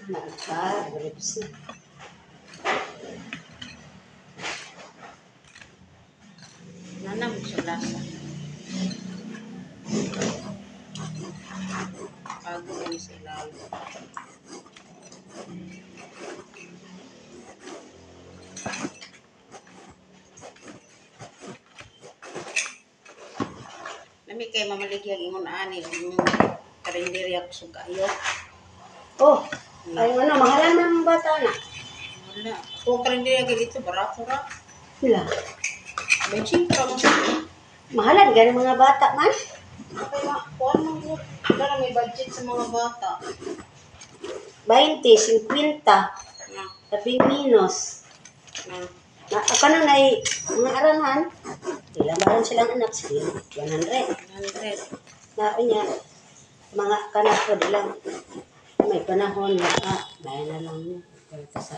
Na, grapes na. Nanam sa lasa. Bago na ni sa ilalim. Lami kay mamaligyag ingon ani yung karinderya ko sugayo. Oh, ay ano, mahalan man ang bata na. Wala. Ako ang karinderya kay dito barato ra. Wala. Benching pa mo siya. Mahalan gani mga bata man. Okay, ma, kuan man gud. Wala na may budget sa mga bata. 20, 50, Na, labing minus. na. Na, ako na nay, mga arangan. Ilang maran silang anak? Sige, 100. 100. Na niya, mga kanak ko lang. May panahon na, ah, may na lang niya. Sa